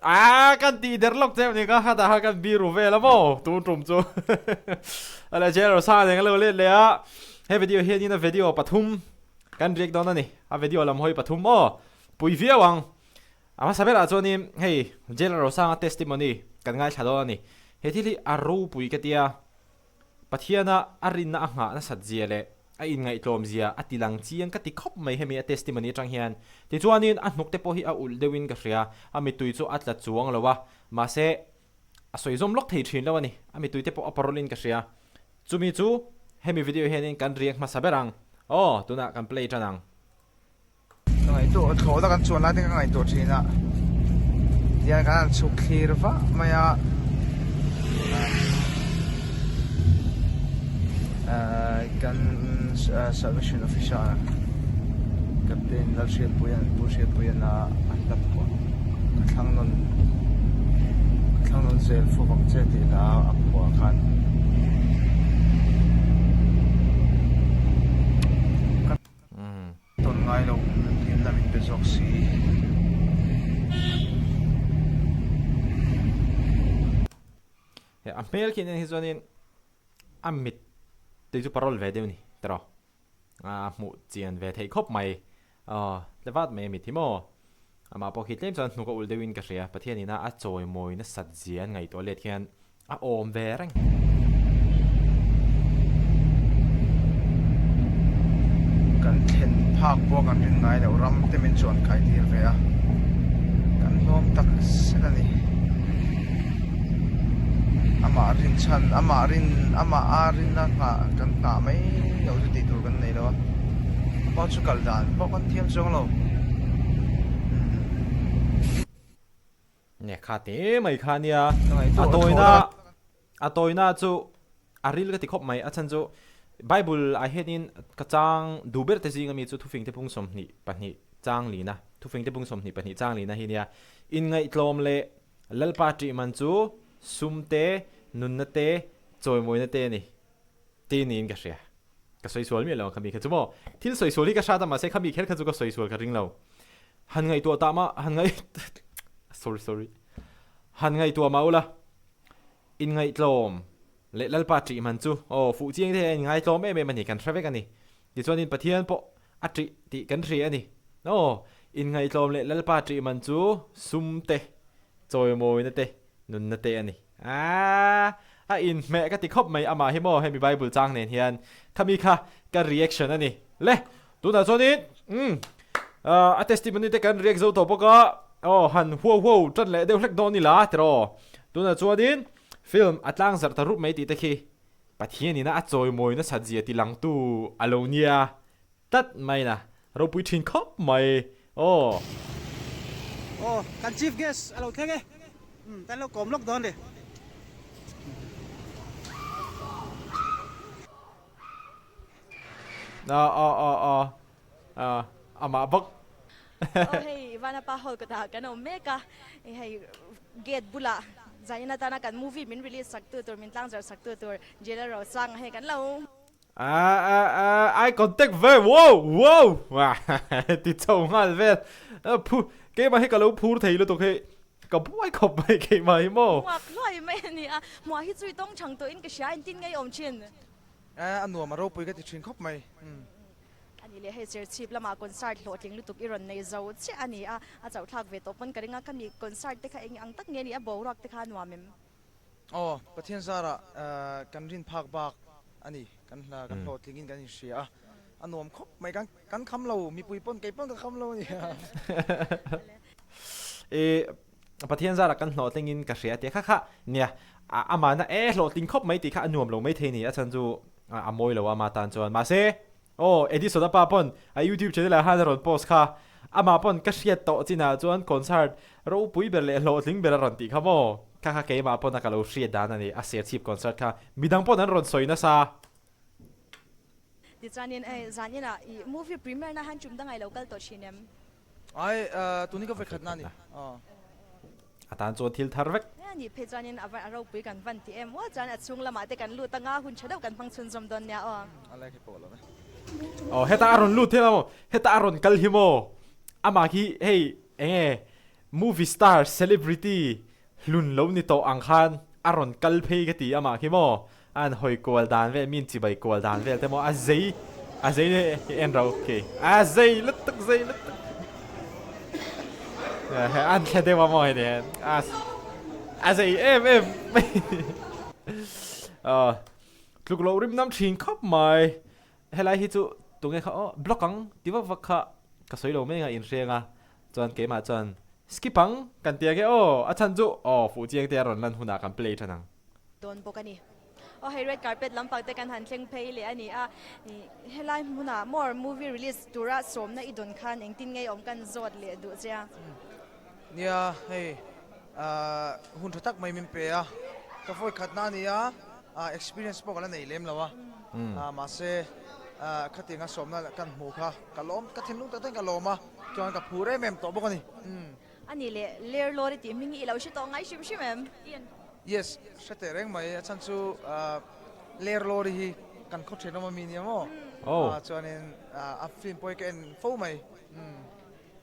Aa kan tih der lawk cheu ni ka khatah kha kan biru vel a maw tun tum chu ale jail rosa nen kan lo let leh a he video hianin a video pathum kan riak dawn a ni a video lam hawi pathum aw pui viau ang a hmasa berah chuanin hei jail rosanga testimony kan ngaithla dawn a ni he thil hi a ropui ka tia. Pathiana a rinna a nghah nasat zia leh a inngaihtlawm zia a ti lang chiang ka ti khawp mai hemi a testimony atang hian. Tichuanin a hnuk te pawh hi a ulh deuhin ka hria, a mittui chu a tla chuang lo a, mahse a sawi zawm lawk thei thin lo a ni, a mittui te pawh a parawl in ka hria. Chumi chu hemi video hianin kan react hmasa ber ang. Aw, tunah kan play tan ang. Ka ngaihtuah thlawh tak an chuan lai te ka ngaihtuah thin a tihian kan han chhuk thlir vah mai a ahh kan salvation officer captain Lalhriatpuia'n Pu Hriatpuia'n a hla phuah ka thlang nawn ka thlang nawn zel fawk ang che tih hla a phuah khan. Tawn ngai lo hlimna min pe zawk si. He a hmel khi en hi chuanin a mit te chu parol ve deuh ni tiraw a hmuh chian ve theih khawp mai aw tle vat mai a mit hi maw amah pawh khi tlem chuan hnuk a ulh deuhin ka hria Pathianina a chawimawi nasat zia an ngaihtuah let hian A awm ve reng. Kan thlen phak pawh kan rin ngai loh ram te min chuan kai tir ve a, kan hlawm tak zet a ni. Amah rin chhan, amah rin, amah a rinna nghah kan nghah mai loh chu tih tur kan nei lo a, a pawh chu kal dan pawh kan thiam chuang lo. Nge kha te mai kha nia a tawina a tawina chu a ril ka ti khawp mai a chhan chu Bible ah hianin ka chang duh ber te zing ami chu thufing te pung 22 chang lina thufing te pung 22 chang lina hi nia inngaihtlawm leh Lalpa ṭih man chu sum te nunna te chawimawina te a ni. Ti niin ka hria. Ka sawi sual miah lo ang khami kha chu maw. Thil sawi sual hi ka hrat a mahse khami kher kha chu ka sawi sual ka ring lo. Han ngaihtuah tah mah han ngaih sorry sorry han ngaihtuah mah ula inngaihtlawm leh Lalpa ṭih man chu aw fuh chiang te hian a inngaitlawm em em a ni kan hre vek a ni. Tichuanin Pathian pawh a ṭih tih kan hria a ni. Aw inngaihtlawm leh Lalpa ṭih man chu sum te chawimawina te nunna te a ni. Aaa a inhmeh ka ti khawp mai amah hi maw hemi bible chang nen hian khami kha ka reaction a ni le tunah chuanin umm a testimony te kan react zo tawh bawk a aw han huau huau tan leh deuh hlek dawn ila tiraw tunah chuanin film a tlang zarh ta rup mai tih te khi Pathian ina a chawimawi nasat zia ti langtu a lo nia. Tlat mai na, ropui thin khawp mai aw. Aw, kan chief guest a lo thleng e. Umm, kan lo kawm lawk dawn le. Aw aw aw aw aw amah bawk. Aw hei Vanapa hall kawtah kan awm mek a, hei gate bulah zanin atana kan movie min release sak tu tur min tlangzarh sak tu tur Jailer Rosanga hei kan lo Ah ah ah eye contact ve wow wow ti chho nghal vel phu keimah hi ka lo phur thei lutuk hi ka buai khawp mai keimah hi maw. Hmuak hluai mai a ni a, hmuah hi chu i tawng chhang tawhin ka hria engtin nge i awm thin? A nuam a ropui ka ti thin khawp mai. A ni leh hei Serchhip lamah concert hlawhtling lutuk i rawn nei zo chiah a ni a, a chauhthlak ve tawh pawn ka ring a, khami concert te kha eng ang tak nge ni a boruak te kha a nuam em? Aw, Pathian zarah kan rin phak bak a ni, kan hla kan hlawhtlingin kan inhria a, a nuam khawp mai, kan kan kham lo, mipui pawn kei pawn ka kham lo a ni. I Pathian zarah kan hlawhtlingin ka hria tia kha kha nia, amahna e hlawhtling khawp mai tih kha a nuam lo maithei a ni, a chhan chu a mawi lo a ama tan chuan, mahse Aw, Edison a pa pawn a YouTube channel ah khan a rawn post kha. Amah pawn ka hriat tawh chinah chuan concert ropui ber leh hlawhtling ber a rawn tih kha maw? Kha kha keimah pawn a ka lo hriat dan a ni, a serchhip concert kha midang pawn an rawn sawi nasa. Tichuanin hei zaninah i movie premiere na han tum dangai lo kal tawh thin em? Ai, tuni ka vekhat na a ni. A tan chuan thil thar vek. A nih phei chuanin a va ropui kan van ti em ual chuan a chhung lamah te kan lut anga hun tha deuh kan hmang chhunzawm dawn nia aw. A like hi pawh lo e. Aw heta a rawn lut hi maw heta a rawn kal hi maw amah khi hei enge movie star celebrity hlun lo ni tawh ang khan a rawn kal phei ka ti amah khi maw a han hawi kual dan vel mi in chibai kual dan vel te maw a zei a zei le hi en ro khi a zei lutuk zei lutuk an thla deuh a maw heti hian a a zei em em mai tluk loh rim nam thin khawp mai. Helai hi chu tunge kha aw block ang ti vak vak kha ka sawi lo mai ang a inhreng a, chuan keimah chuan skip ang kan ti ang e aw a chhan chu aw fuh chiang te a rawn lan hunah kan play than ang. Dawn bawk a ni. Aw hei red carpet lampang te kan han thleng phei leh a ni a, helai hmunah more movie release tura sawmna i dawn khan engtin nge awm kan zawt leh duh che a. Nia hei hun tha tak mai min pe a, ka vawi khatna a ni a, experience pawh ka la nei lem lo a, mahse khatianga sawmna kan hmuh kha ka lawm, ka thinlung tak takin ka lawm a, chuan ka phur em em tawh bawk a ni. A nih leh Ler Lawri tih hming hi i lo hre tawh ngai hrim hrim em? Yes, hre teh reng mai, a chhan chu Ler Lawri hi kan khaw thenawm ami nia maw? Chuanin a film pawh hi ka en fo mai.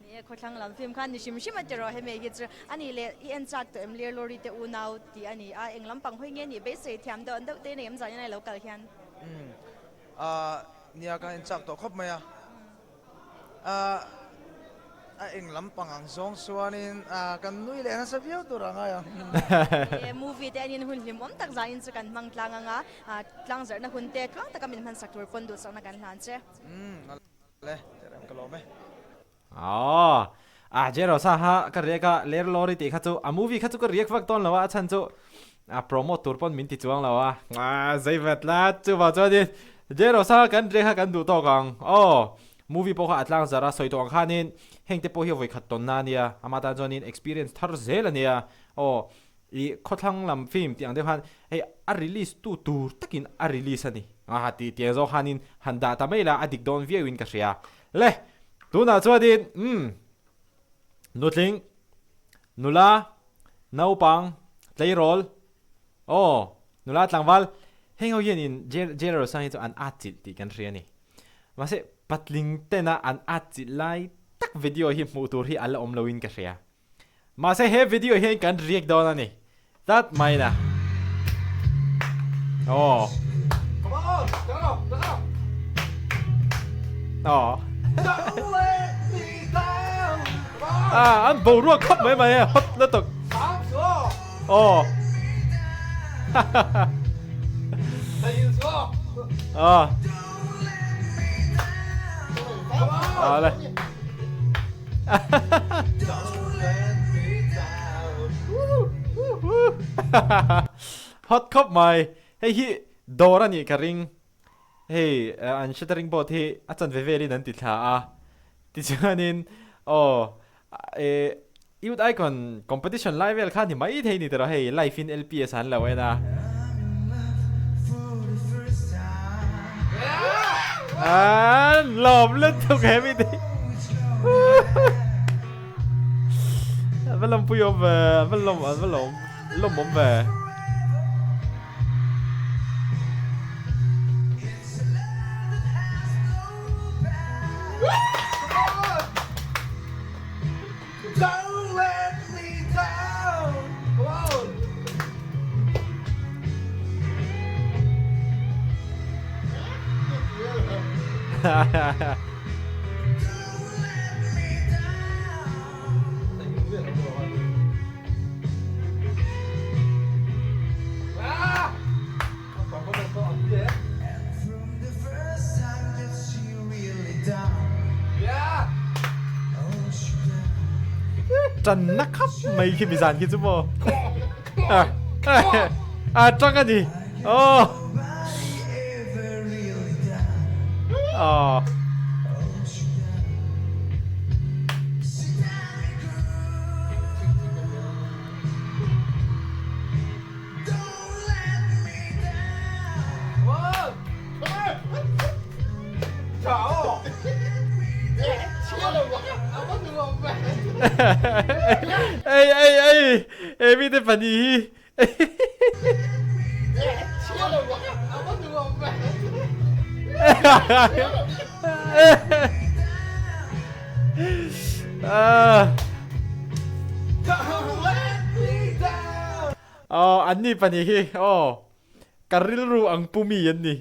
Ni e, khawthlang lam film khan ni hrim hrim a ti rawh hemi hi chu a nih leh i en chak tawh em lir lawri te unau tih a ni a, eng lampang hawi nge nih beisei thiam deuh an deuh te nei em zan in a lo kal hian. Umm ah nia ka en chak tawh khawp mai a, ah a eng lampang ang zawng chuanin ah kan nui leh nasa viau tur a ngai ang. Ni e, movie te enin hun hlimawm tak zan in chu kan hmang tlang ang a, ah tlang zarhna hun te tluang taka min hmansak tur pawn duhsakna kan hlan che. Umm. Le, terem ka lawm e. Aww. Ah Jerosa kha ka react a, Ler Lawri tih kha chu a movie kha chu ka react vak dawn lo a, a chhan chu a promote tur pawn min ti chuang lo a. Ah zei vat la, chuvang chuanin Jerosa kha kan react kha kan duh tawk ang. Aw, movie pawh kha a tlang zar a, sawi tawh ang khanin heng te pawh hi vawi khat tawnna a nia, ama tan chuanin experience thar zel a nia. Aw, I khawthlang lam film tih ang deuh khan hei a release tu tur takin a release a ni. Aha ti tiang zawk khanin han dah ta mai la a dik dawn viau in ka hria. Le tunah chuanin umm nutling, nula, naupang, tleirawl aw nula tlangval heng ho hianin Jailer Rosang hi chu an atchilh tih kan hria a ni. Mahse patling tena an atchilh lai tak video hi hmuh tur hi a la awm loin ka hria. Mahse he video hian kan react dawn a ni tlat mai na. Aw. Aw. Ah, an boruak khawp mai mai e, hot lutuk. Aw. Aw. Aw le. Hot khawp mai. Hei hi dawr a nih ka ring. Hei an shuttering board hi a chanve velin an ti thla a. Tichuanin aw eh Youth Icon competition lai vel kha ni mai thei ni tawh hei live in LPS an lo en a. An lawm lutuk he mi te. Va lawmpui awm ve, va lawm va lawm lawm awm ve. Tanna khap mai khi mi zan khi chu maw a tang a ni aw aw Ei ei ei ei mi te pahnih hi an ni pahnih hi aw ka rilru ang pu mi an ni.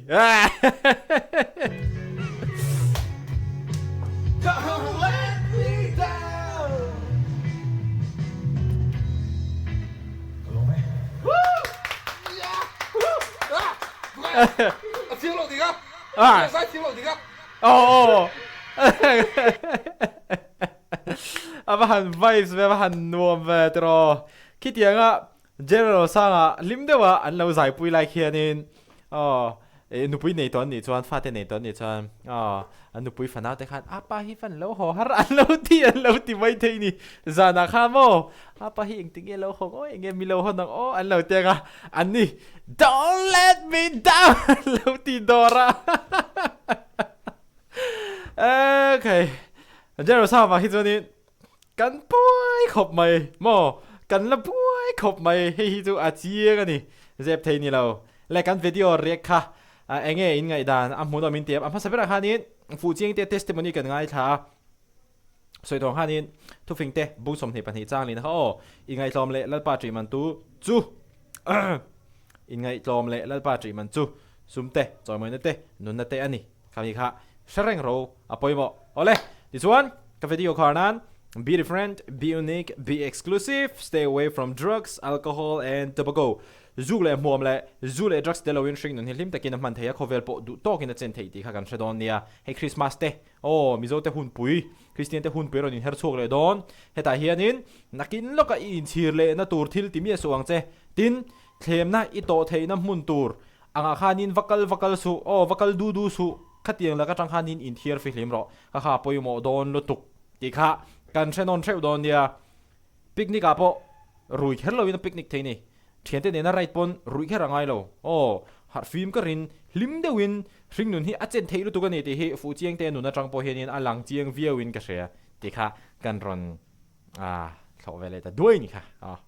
A va han vibes ve a va han nuam ve tiraw. Khitianga General Sanga hlim deuha an lo zaipui lai khianin aw nupui nei tawh an nih chuan fate nei tawh an nih chuan aw an nupui fanau te khan apa hi fan lo haw har an lo ti an lo ti mai thei ni zanah khan maw apa hi engtin nge lo haw aw enge mi lo hawn ang aw an lo ti ang a an ni don't let me down an lo ti dawr a okay General Sanga vang hi chuanin Kan buai khawp mai maw? Kan la buai khawp mai, hei hi chu a chiang a ni, zep thei ni lo. Le kan video react kha eng nge in ngaihdan a hmuhnawm in ti em? A hmasa berah khanin fuh chiang te testimony kan ngaithla a, sawi thawng khanin thufing te bung 22 chang lin kha aw, ingaihtlawm leh Lalpa ṭih man tu chu ingaihtlawm leh Lalpa ṭih man chu sum te, chawimawina te, nunna te a ni. Khami kha hre reng ro a pawimawh. Awle, tichuan ka video khar nan Be different, be unique, be exclusive, stay away from drugs, alcohol and tobacco. Zuk leh hmuam leh zu leh drugs tel loin hring nun hi hlim takin a hman thei a, khawvel pawh duh tawkin a chen theih tih kha kan hre dawn nia. Hei Christmas te, aw Mizo te hunpui, Kristian te hunpui rawn inher chhuak leh dawn. Hetah hianin nakin lawka i inchhir lehna tur thil ti miah suh ang che. Tin, thlemna i tawh theihna hmun tur Angah khanin va kal va kal suh, aw va kal du du suh, khatiang lak atang khanin inthiar fihlim rawh, ka kha pawimawh dawn lutuk tih kha kan hre nawn hreuh dawn nia. Picnic ah pawh rui kher loin a picnic thei ni, thiante nena ride pawn ruih kher a ngai lo, aw harh fim ka rin hlim deuhin hringnun hi a chen theih lutuk a ni tih hi fuhchiang te nun atang pawh hianin a lang chiang viauin ka hria tih kha kan rawn Ah, thlawh ve leh ta duai ni kha. Ah,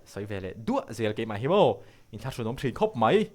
sawi ve leh duah zel keimah hi maw? Inthlahrunawm thin khawp mai.